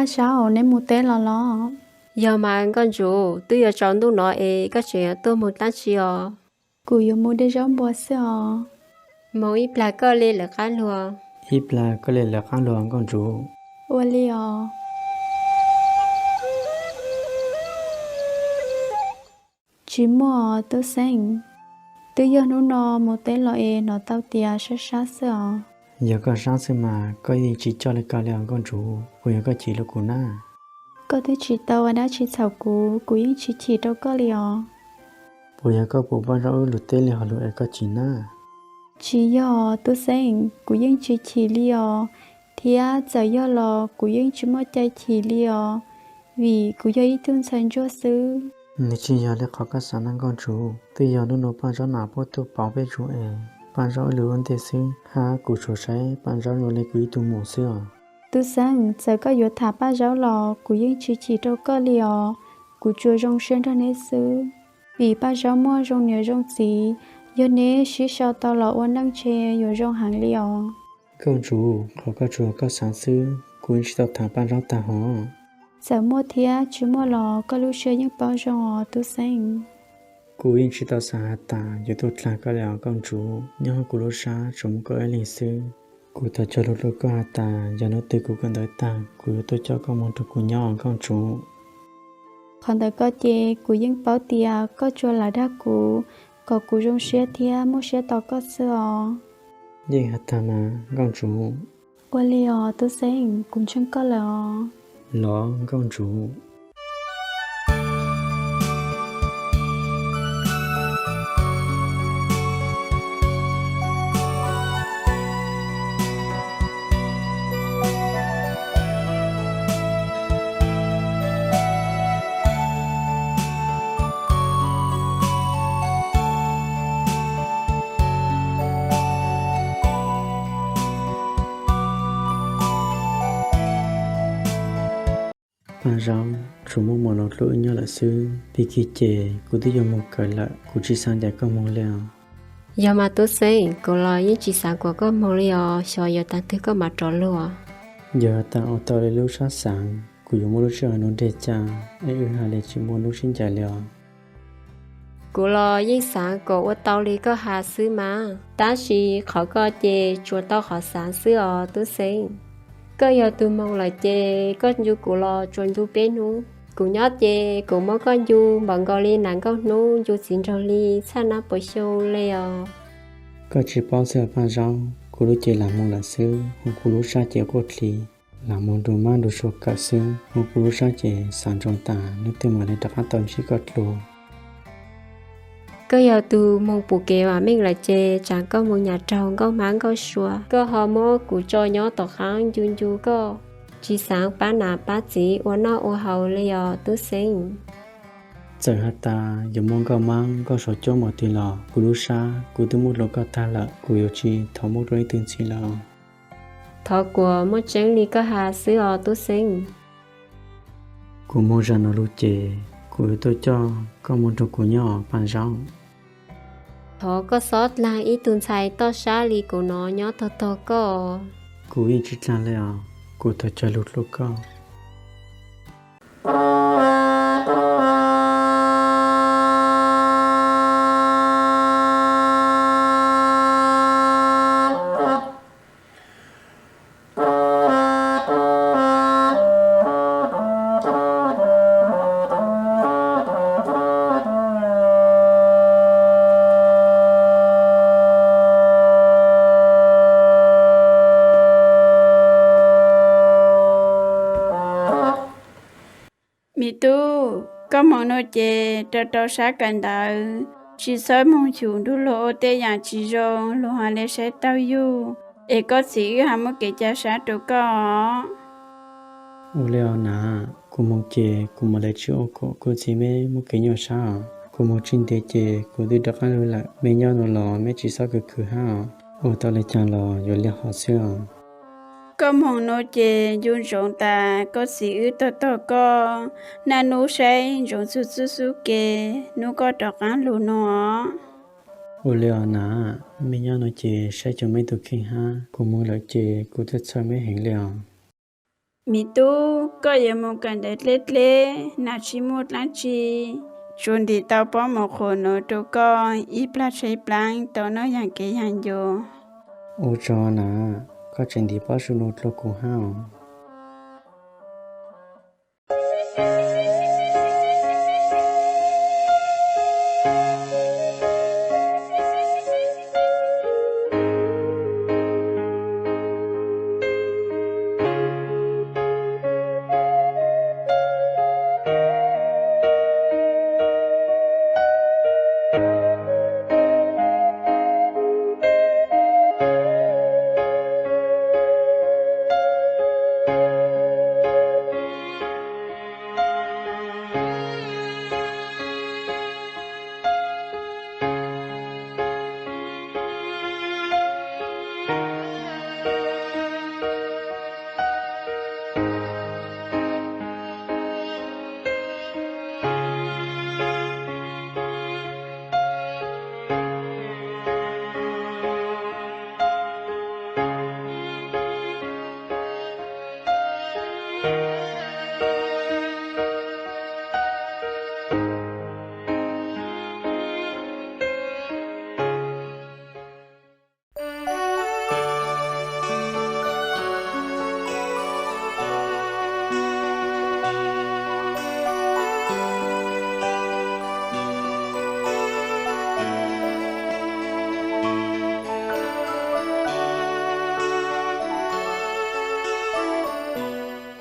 Sab, neb mus teb los los? Yog mas nkauj Ntsuv, twb yuav tsaus ntuj no es koj tseem yuav tuaj moog dlaab tsi os? Kuv yuav mus de zaub npua xwb os. Moog ib plag koj le lawv qaab luag. Ib plag koj le lawv qaab luag nkauj Ntsuv. Ua li os. Tsis muaj os tub Xeeb, twb yog hnub no mus teb los es hnov tau tias sab sab xwb os. Yog koj sab xwb mas koj yeej tsis coj li ko li os nkauj Ntsuv, puas yog koj chim rau kuv na? Koj twb tsis tau ua dab tsi txhaum kuv, kuv yeej tsis chim rau koj li os. Puas yog koj pum Paj Zaub wb lug teb li hov lug es koj chim na? Tsis yog tub Xeeb, kuv yeej tsis chim li os, thiab txawm yog los kuv yeej tsis muaj cai chim li os, vim kuv yog ib tug ntxhais ntsuag xwb. Nws tsis yog li qhov koj xav na nkauj Ntsuv, twb yog hnub no Paj Zaub nam puab tuaj pauv peb tsua es Paj Zaub wb lug ua ntej xwb, hab kuv tsuas saib Paj Zaub zoo li kuv ib tug muam xwb os. Tub Xeeb, txawm koj yuav tham Paj Zaub los kuv yeej tsis chim rau koj li os, kuv tsuas zoo siab nrog neb xwb. Vim Paj Zaub muaj zoo niam zoo txiv, yog neb sib sau tau los ua neej ntshe yuav zoo heev li os. Nkauj Ntsuv, qhov koj tsuas koj xav xwb, kuv yeej tsis tau tham Paj Zaub tag hos. Txawm muaj thiab tsis muaj los koj lub siab yeej paub zoo os tub Xeeb. Kuv yeej tsis tau xav has tas yuav tuaj dlaag koj li os nkauj Ntsuv, nyob huv kuv lub sab tsuas muaj koj ib leeg xwb. Kuv thov cog lug rau koj has tas yog hnub twg kuv kawm ntawv tag kuv yuav tuaj coj koj moog rau kuv nyob os nkauj Ntsuv. Qhov ntawd koj ces kuv yeej paub tias koj tsuas lam dag kuv kom kuv zoo siab thiab muaj siab tos koj xwb os. Yeej has tas mas nkauj Ntsuv. Ua li os tub Xeeb, kuv ntseeg koj lawm os. Los nkauj Ntsuv. Paj Zaub, tsuas muaj muam Laus Dluj wb nyob lawm xwb, pig kig ces kuv twb yuav moog kawm lawm, kuv tsis xav ncaim koj moog li os. Yog mas tub Xeeb, kuv los yeej tsis xav kuas koj moog li os, xyov yuav taag twg koj mam rov lug. Yog has tas ua tau li lub sab xaav, kuv yuav muab lub sij hawm nuav nreg ca, es wb has le tsis muaj lub sib ncaim li os. Kuv los yeej xaav kom ua tau li koj has xwb mas, tab sis qhov ko ces tsuas tau qhov xaav xwb os tub Xeeb. Koj yog tug moog lawm ces koj ncu kuv los tsuas ncu peb hnub. Kuv nyob ces kuv muab koj ncu npaum nkaus li nam nkauj hnub ncu txiv nraug hli txhaj nab puas xyoo li os. Koj tsis paub xwb Paj Zaub, kuv lub cev lam moog lawm xwb, hos kuv lub sab ces quaj dlig, lam moog nrug mab nrug sua kawm xwb, hos kuv lub sab ces xav ntsoov tas hnub twg mam li rov qab tau ntsib koj dlua. Koj yog tug moog pum kev vam meej lawm ces tsaam koj moog nyam raug nkauj mab nkauj sua, koj ho muab kuv tso nyob tom qaab ncu ncu koj, tsis xaav pab nam pab txiv ua noj ua haus li os tub Xeeb. Txawm has tas yuav muaj nkauj mab nkauj sua cuab npaum twg los kuv lub sab kuv twb muab dlua koj tag lawm, kuv yuav tsis thov muab rua ib tug ntxiv lawm. Thov kuas muaj tseeb li koj has xwb os tub Xeeb. Kuv moog zag nuav lug ces kuv yuav tuaj coj koj moog nrug kuv nyob os Paj Zaub. Thov koj xob dlaag ib tug ntxhais toj sab li kuv no nyob tog tog koj. Kuv yeej tsis dlaag le os, kuv thov cog lug dlua koj. Me tub, koj moog nuav ces rau rau sab kawm ntawv, tsis txhob moog xyum nrug luag ua tej yaam tsis zoo, luag ha le saib taug yug, es koj txiv wb ha muab kev ca sab rua koj os. Ua le os nam, kuv moog ces kuv mam le tsis ua kom kuv txiv meb muab kev nyuaj sab os. Kuv moog tsis ntev ces kuv twb rov qab lug lawm, meb nyob nuav los meb tsis txhob khwv khwv hab os. Ua tau le caag los yuav le hov xwb os. Koj moog nuav ces ncu ntsoov tas koj txiv wb tog tog koj, naj nub saib ntsoov txug txuj xub ke, nub koj rov qaab lug nuav os. Ua le os nam, meb nyob nuav ces saib cuag meb tug kheej hab, kuv moog lawm ces kuv txhawj txhawj meb heev le os. Me tub, koj yuav mus kawm ntawv dleb dleb, nas tsis muaj dlaab tsi, tsuas ntim tau pob mov qhuav nuav rau koj ib plag tshaib plaab tau noj yaam kev yaam ncua. Ua tsaug na, koj tseem ntim pob su nuav rau kuv hab os.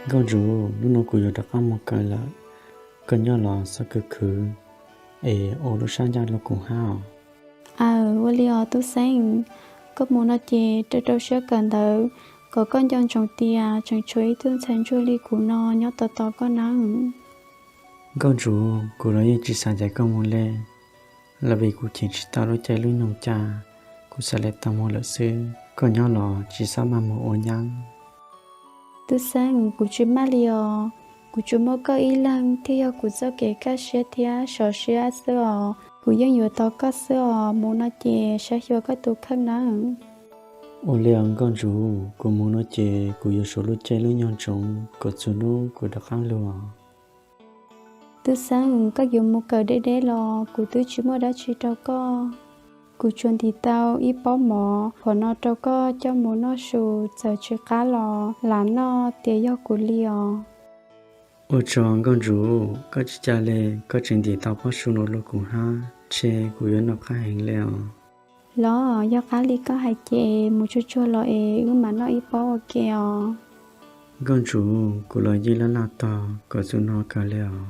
Nkauj Ntsuv, hnub no kuv yuav rov qab moog kawm lawm, koj nyob los xob khwv khwv es ua lub sab ncaj rau kuv hab os. Aw, ua li os Tub Xeeb, koj mus no ces rau rau siab kawm ntawv, kom koj nco ntsoov tias tseem tshuav ib tug ntxhais ntsuag li kuv no nyob tos tos koj nawb. Nkauj Ntsuv, kuv los yeej tsis xav cais koj mus le, los vim kuv cheem tsis tau lub caij lub nyoog cas, kuv xav li tau mus lawm xwb, koj nyob los tsis xob maj mus ua nyab. Tub Xeeb, kuv tsis maj li os, kuv tsuas muaj koj ib leeg thiaj yog kuv txoj kev kaj siab thiab sov siab xwb os, kuv yeej yuav tos koj xwb os, mus no ces saib xyuas koj tus kheej nawb. Ua li os Nkauj Ntsuv, kuv mus no ces kuv yuav suav lub caij lub nyoog ntsoov kom txug hnub kuv rov qab lug os. Tub Xeeb, koj yuav mus kawm deb deb los kuv twb tsis muaj dab tsi rau koj. Kuv tsuas ntim tau ib pob mov qhuav no rau koj coj mus noj su, txawm tsis qab los lam noj tias yog kuv li os. Ua tsaug Nkauj Ntsuv, koj tsis cas li, koj tseem ntim tau pob su nuav rau kuv hab, ntshe kuv yuav noj qab heev li os. Los yog qab li koj hais ces mus tsuag tsuag los es wb mam noj ib pob ua ke os. Nkauj Ntsuv, kuv los yeej laj laj tog kom txug no kawg li os.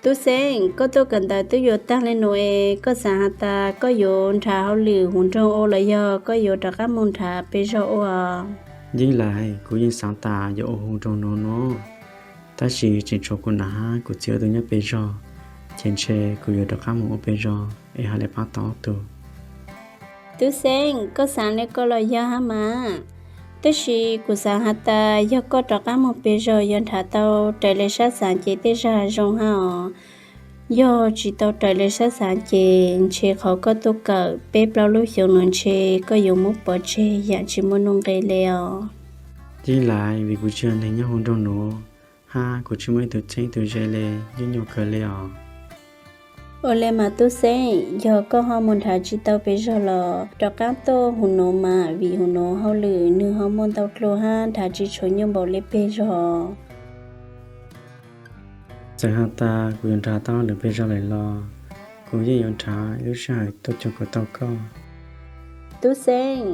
Tub Xeeb, koj tuaj kawm ntawv twb yuav tag li nuav es koj xaav has tas koj yuav nrhav hauj lwm huv nroog ua los yog koj yuav rov qab mus nrhav pes zog ua? Yeej Lais, kuv yeej xaav tas yuav ua huv nroog nuav nuav, tab sis tseem tshuav kuv nam hab kuv txiv ob tug nyob pes zog, ces ntshe kuv yuav rov qab mus ua pes zog es hab li pab tau ob tug. Tub Xeeb, koj xaav li ko los yog hab mas, tab sis kuv xaav has tas yog koj rov qab mus pes zog yuav nrhav tau raws li sab xaav ces tej zag zoo hab os. Yog tsis tau raws li sab xaav ces ntshe qhov koj tuaj kawm peb plaub lub xyoo nuav ntshe koj yuav muab pov tseg yaam tsis muaj nuj nqe li os. Yeej Lais, vim kuv tsis yog neeg nyob huv nroog nuav, hab kuv tsis muaj ib tug txheeb ib tug ze li, nyuaj nyuaj kawg li os. Ua li mas Tub Xeeb, yog koj ho mus nrhav tsis tau pes zog los rov qab tuaj huv nuav mas, vim huv nuav hauj lwm nwg ho muaj ntau dlua hab nrhav tsis tshua nyuaj npaum li pes zog. Txawm has tas kuv yuav nrhav tau hauj lwm pes zog lawm los kuv yeej yuav nrhav ib lub sij hawm tuaj coj kom tau koj. Tub Xeeb,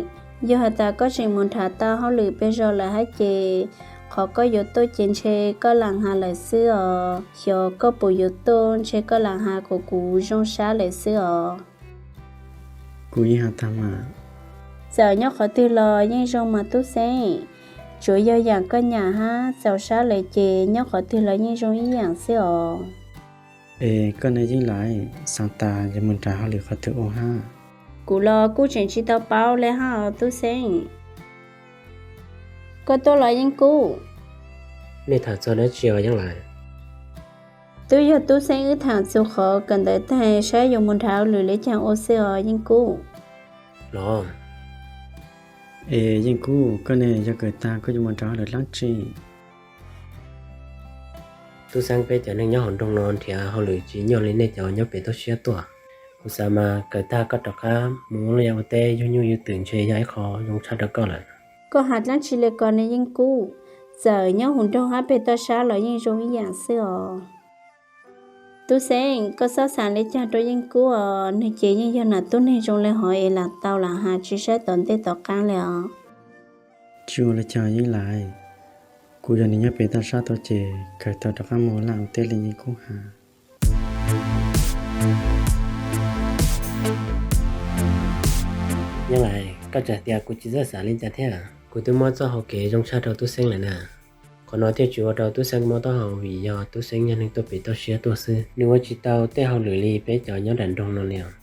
yog has tas koj tseem mus nrhav tau hauj lwm pes zog lawm hab ces qhov koj yuav tuaj ces ntshe koj lam has lawm xwb os, xyov koj puas yuav tuaj, ntshe koj lam has kom kuv zoo sab lawm xwb os. Kuv yeej has tag mas. Txawm nyob qhov twg los yeej zoo mas Tub Xeeb, tsuav yog yaam koj nyam hab txaus sab lawm ces nyob qhov twg los yeej zoo ib yaam xwb os. Es koj ne Yeej Lais, xaav tas yuav mus nrhav hauj lwm qhov twg ua hab? Kuv los kuj tseem tsis tau paub li hab os Tub Xeeb. Koj tuaj los Yeej Kub? Nej tham txog dab tsi os Yeej Lais? Twb yog Tub Xeeb wb tham txug qhov kawm ntawv tag saib yuav mus nrhav hauj lwm li caag ua xwb os Yeej Kub. Los, Es Yeej Kub, koj ne yog kawm tag koj yuav mus nrhiav hauj lwm dlaab tsi? Tub Xeeb, peb cov neeg nyob hauv nroog no nrhiav hauj lwm tsis nyuaj li nej cov nyob pem toj siab tuaj. Kuv xav mas kawm tag koj rov qab mus ua liaj ua teb yug nyuj yug twm ntshe yog ib qho zoo tshaj rau koj lawm. Koj has dlaab tsi le ko ne Yeej Kub? Txawm nyob hauv nroog hab pem toj sab los yeej zoo ib yam xwb os. Tub Xeeb, koj txhob xav le caag rau Yeej Kub os, nwg ces yeej yog nam tub neeg zoo le hov es lam tau lam has tsis saib tom ntej tom qaab le os. Tsis ua le caag Yeej Lais, kuv yog nwg nyob pem toj sab tuaj ces kawm tau rov qab mus ua laj ua teb li Yeej Kub has. Yeej Lais, koj tseem tias kuv tsis txawj xav li cas thiab? Kuv twb muab txoj hau kev zoo tshaj rau Tub Xeeb lawm na. Qhov no thiaj tsis ua rau Tub Xeeb mob taub hau vim yog Tub Xeeb yog neeg tuaj pem toj siab tuaj xwb, nws ua tsis tau tej hauj lwm li peb cov nyob nram nroog no li os.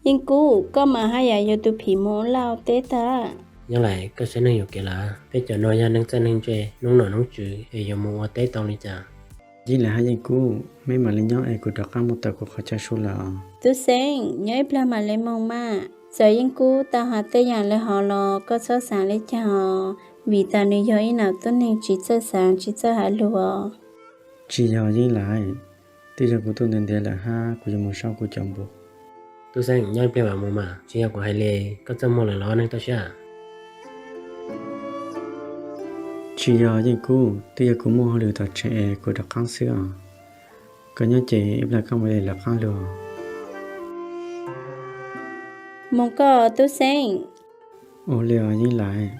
Yeej Kub, koj mas haj yam yog tus phim mus ua laj ua teb tag. Yeej Lais, koj saib neeg yuam kev lawm, peb cov no yog neeg txawj neeg ntse, noob nom noob tswv es yuav mus ua teb tau li cas? Yeej Lais hab Yeej Kub, meb mam li nyob es kuv rov qab mus tawm kuv qhov chaw su lawm os. Tub Xeeb, nyob ib plag mam li moog mas. Txawm Yeej Kub tau has tej yam le hov los koj txhob xav le caag os, vim tas nws yog ib nam tub neeg tsis txawj xav tsis txawj has lug os. Tsis yog Yeej Lais, twb yog kuv tuaj ntev ntev lawm hab kuv yuav mus sau kuv cov npua. Tub Xeeb, nyob ib pliag mam mus mas, tsis yog kuv hais li, koj txaj muag lawm los neeg toj siab? Tsis yog Yeej Kub, twb yog kuv muaj hauj lwm tom tsev es kuv rov qaab xwb os. Koj nyob ces ib pliag koj mam li lawv qaab lug. Moog koj Tub Xeeb. Ua li os Yeej Lais.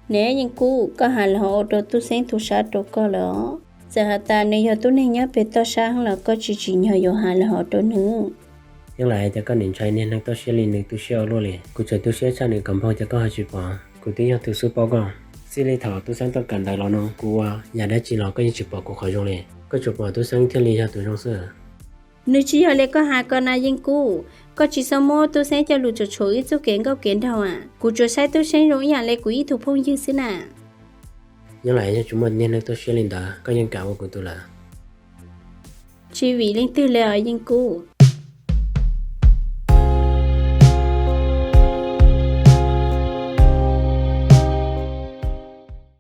Ne Yeej Kub, koj has le hov ua rau Tub Xeeb tu sab rau koj lawm os. Txawm has tas nws yog tub neeg nyob peg toj sab los koj tsis tsim nyog yuav has le hov rau nws. Yeej Lais, cas koj nim ntshai niag neeg toj siab li nws tu siab ua luaj li? Kuv tseem tu siab tshaj nws kom npaug cas koj ho tsis pom? Kuv twb yog tus xub paub koj. Txij li thaum Tub Xeeb tuaj kawm ntawv los no kuv ua yam dab tsi los koj yeej tsis pom kuv qhov zoo li. Koj tsuas pom Tub Xeeb thiaj li yog tus zoo xwb. Nws tsis yog li koj has ko na Yeej Kub. Koj tsis txhob muab Tub Xeeb coj lug tsuam tshuam wb txuj kev nkauj kev nraug as. Kuv tsuas saib Tub Xeeb zoo ib yam li kuv ib tug phooj ywg xwb na. Yeej Lais, yog tsis muaj niag neeg toj siab li ntawd koj yeej kam ua kuv tug lawm. Tsis vim leej twg li os Yeej Kub.